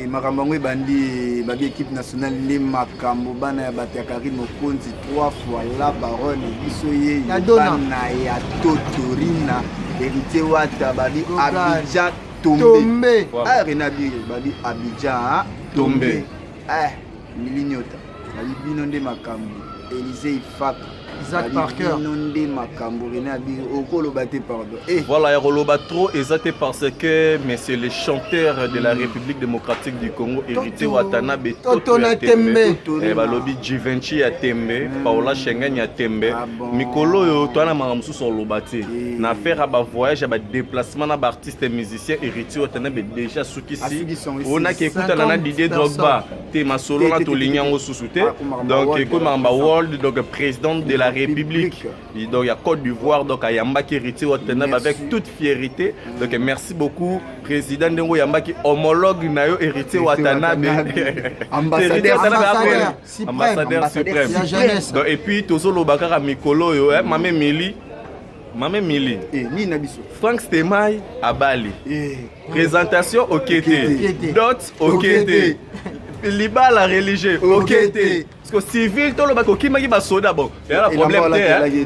Makambo yango ebandi, babi équipe nationale nde makambo. Bana ya bato ya Karine Mokonzi, trois fois la baronne, biso ye bana ya Totorina, Héritier Wata, babi Abidjan tombe. Ah, Rena Biri, babi Abidjan tombe. Eh, Miliniota, babi bino nde makambo. Élysée Ifaka, Isaac Parker. Bino nde makambo. Rena Biri, okoloba te, pardon. Eh. Voilà, ya koloba trop eza te parce que monsieur le chanteur de la République démocratique du Congo, Héritier Watanabe, Toto na tembe. Eh, balobi Givenchy ya tembe, Paola Schengen ya tembe. Ah bon. Mikolo oyo toa na makambo mosusu oloba te na affaire ya bavoyage, ya badéplacement na baartiste musicien. Héritier Watanabe déjà sukisi. Asukisi yango. Onaki ekutana na 50 Didier Drogba te, masolo na tolingi yango susu te. Donc ekomi makambo world. Donc président de la République, donc ya Côte d'Ivoire, donc ayambaki Héritier Watanabe avec toute fierté. Donc merci beaucoup, président, ndenge oyambaki homologue na yo Héritier Watanabe. Ambassadeur. Ambassadeur suprême. Ya jeunesse. Donc et puis tozoloba kaka mikolo oyo, mame Emili, mame Emili. Nini na biso? Frank Stemay abali. Présentation oke te, dot oke te, libala religieux oke te, parce que civil tolobaki okimaki basoda. Bon, eya na problème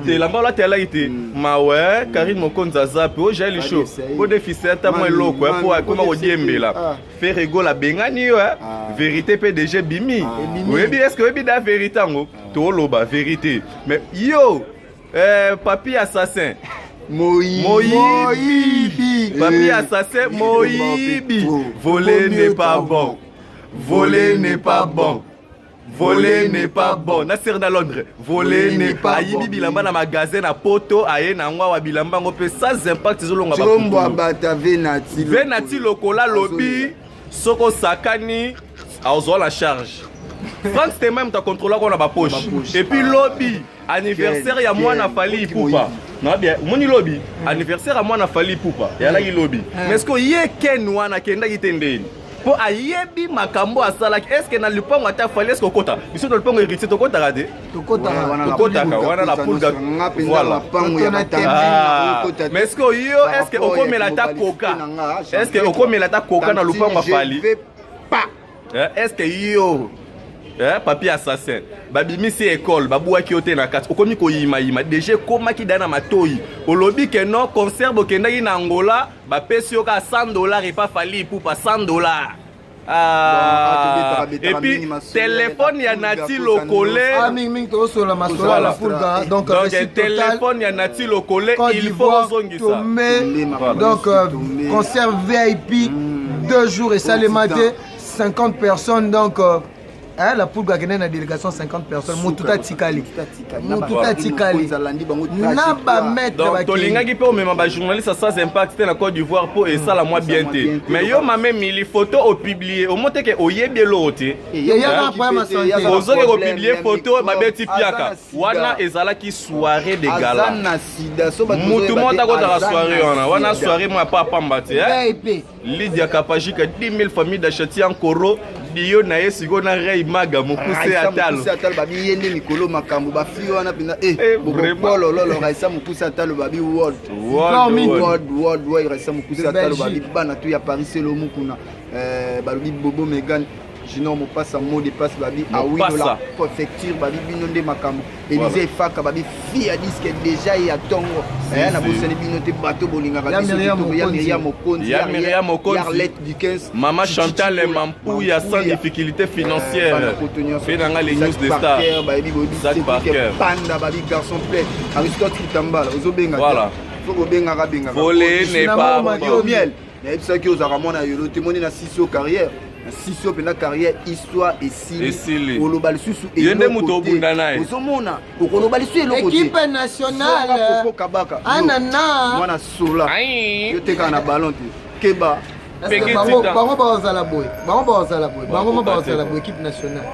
te, elamba olati alaki te. Mawe Karine Mokonzi aza mpe ojaeli lisho bodefisa ata mwa eloko mpo akoma kodiembela. Ferre Gola abengani yo. Vérité mpe déjà ebimi. Oyebi, est ce que oyebi da vérité yango? Toloba vérité, mais yo, papi assassin, moyibi, papi assassin, moyibi. Voler n'est pas bon, voler n'est pas bon, voler n'est pas bon. Na sere na Londres, voler n'est pas. Ayibi bilamba na magasin na Poto, aye na yango awa, bilamba yango mpe sans impact, ezolonga. Combo abata Venati. Venati lokola lobi soki osakani, azwa la charge. Frank Stemay, moto akontrolaka na bapoche. Et puis lobi anniversaire ya mwana Fally Ipupa. Nabia omoni lobi anniversaire ya mwana Fally Ipupa eyalaki lobi. Mais ce que ye Ken wana akendaki te ndeni mpo ayebi makambo asalaki. Est ce que na lupango ata Fally, est ce que okota? Biso na lupango Héritier tokotaka te. Tokotaka wana na Pulga, voilà. Mais est ce que yo, est ce que okomela ata Coca? Est ce que okomela ata Coca na lupango ya Fally? Est ce que yo, papi assassin, babimisi école, babwaki yo te na kati, okomi koyimayima déjà, ekomaki da na matoi, olobi ke non, concert bokendaki na Angola, bapesi yo kaka 100 $ epa Fally Ipupa, 100 $. Ah, et puis téléphone ya Nati Lokole. Ah, mingi mingi tozosola masolo ya Fulga. Donc téléphone ya Nati Lokole, il faut ozongisa. Donc concert VIP 2 jours esalema te, 50 personnes. Donc hein, la Poule akende na délégation 50 personnes, motu atikali, motu atikali na bamaître. Donc tolingaki mpe omema bajournaliste sans impact te na Côte d'Ivoire mpo esala mwa bien te. Mais yo, mame Mili, photo opublie, omo teke oyebi eloko te, ozoki kopublie photo, babeti piaka. Wana ezalaki soirée de gala, mutu moko takotaka soirée wana. Wana soirée mo ya pa pamba te. Lydia Kapajika, 10 000 famille d'Achati Ankoro dio na ye sikoyo na Rey Maga mokuse ya talo. Atalo, babi ye nde mikolo makambo bafi wana mpenza bolololo. Raisa mokuse atalo, babi world, world, world, world. Raisa mokuse atalo, babi bana tu ya Paris selomu kuna, balobi Bobo Megan Junior Mopasa, mot de passe, babi Awino la préfecture, babi bino nde makambo. Élysée Efaka, babi fi ya disque déjà ya ntongo aya na bosani bino te, bato bolingaka biso kitoko. Ya Miriam Mokonzi, ya Miriam Mokonzi, Arlette du 15. Mama Chantal Mampuya, sans difficulté financière, mpe nanga les news de star. Bayebi boyebi Panda, babi garçon plein Aristote Kitambala, ozobenga. Voilà. Faut kobengaka, bengaka. Voler n'est pas miel. Nayebisaki ozalaka mwana yolo te. Moni na sisi o carrière, na sisi o mpenza carrière, histoire esili. Oloba lisusu. Ye nde moto obunda na ye. Ozomona, okoloba lisusu eloko. Équipe nationale. Kabaka. Anana. Mwana sola, yo tekaka na ballon te, keba. Bango bazala boye, bango bazala boye, bango mo bazala boye, équipe nationale.